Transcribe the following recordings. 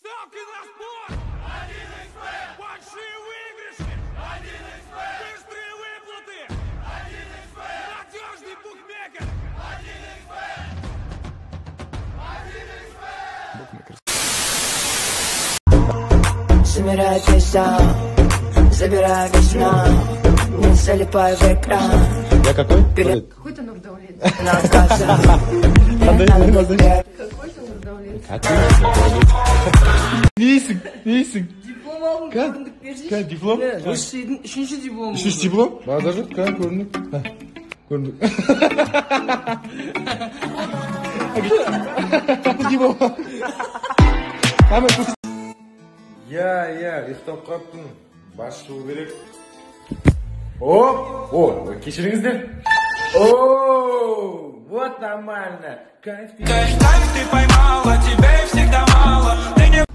Ставки на спорт! 1xBet! Большие выигрыши! 1xBet! Быстрые выплаты! 1xBet! Надежный букмекер! 1xBet! 1xBet! Букмекер. Замирает весь зал, забираю весь мир, не залипаю в экран. Я какой? Какой-то Нурдаулет. Какой-то Нурдаулет. Нейсің? Нейсің? Диплом алдым, көрімдік берші. Кән, диплом? Высшийдің үшінші дипломы. Үшінші диплом? Базар жоқ, кән, көрімдік. Көрімдік. Диплом. Иә, ұйықтап қалыптым. Бас шығу керек. Оп! О, кешіріңіздер. О, вот нормально. Кайф ты поймала, тебе всегда мало.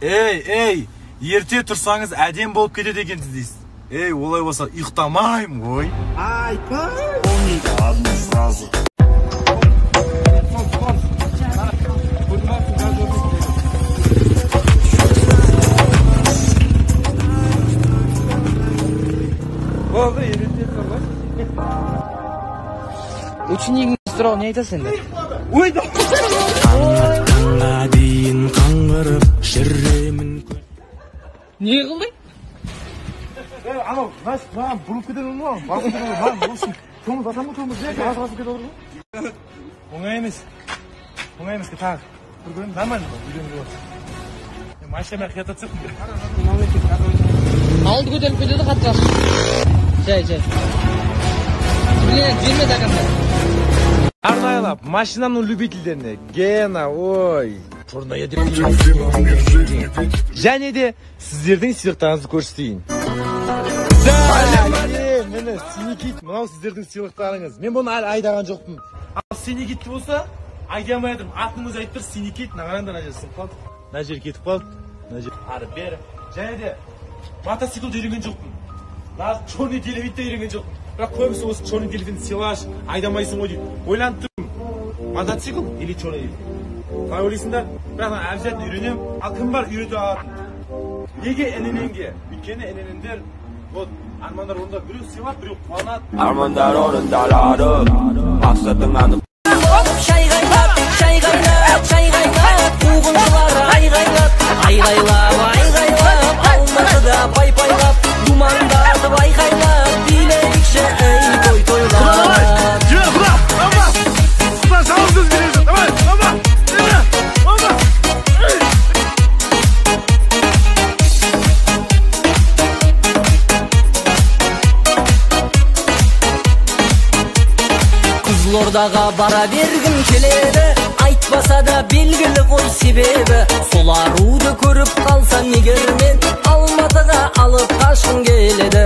Ей, ей, ерте тұрсаңыз әдем болып кетеді екенсіз дейсіз. Ей, олай болса ұйықтамаймын ғой. Ай, одну фразу. Болды, ерте тұр. Ученигіңіз туралы не айтасың енді? Ой, да. Таңға дейін қаңғырып жүремін. Не қылдың? Ей, анау, знаешь, маған бұрылып кетеді ғой, маған бұрылып кетеді ғой, маған осы тормоз басамын ғой, тормоз, газ басып кетеді ғой. Оңай емес. Оңай емес, тағы. Бір көрейін, нормально ғой, үйренуге болады. Машинамен қиятат сияқтымын. Алды көтеріліп кетеді қатты басып. Жай, жай. Блин, жіберме до конца. Арнайлап машинаның любительдеріне Гена, ой, черная деп. Және де сіздердің сыйлықтарыңызды көрсетейін. Міне, синий кит, мынау сіздердің сыйлықтарыңыз. Мен бұны әлі айдаған жоқпын. Ал синий кит болса, айдай алмай жатырмын. Атының өзі айтып тұр, синий кит. Мына қараңдар, мына жер сынып қалды. Мына жер кетіп қалды. Мына жер ары бері. Және де мотоциклді үйренген жоқпын. Мына черный дельфинді үйренген жоқпын. Бірақ көбісі осы черный дельфинді сыйлаш, айдамайсың ғой дейді. Ойланып тұрмын. Мотоцикл или черный дельфин? Қалай ойлайсыңдар? Бірақ мен обязательно үйренемін. Ал кім бар үйрете алатын? Неге ННН-ге? Өйткені ННН-дер вот армандар орындалады. Біреу сыйлап, біреу қуанады. Армандар орындалады, мақсатың анық. Шай қайнат, шай қайнат, шай қайнат, қуғыншылар айғайлап, айғайлап, айғайлап, Алматыда пай-пайлап, думандатып айқайлап, билейікші ей той тойлап. Жүр, құда, опа! Құда, жалғыз өзі келе жатыр. Давай, опа! Опа! Қызылордаға бара бергім келеді, айтпаса да белгілі ғой себебі. Сол аруды көріп қалсам егер мен, Алматыға алып қашқым келеді.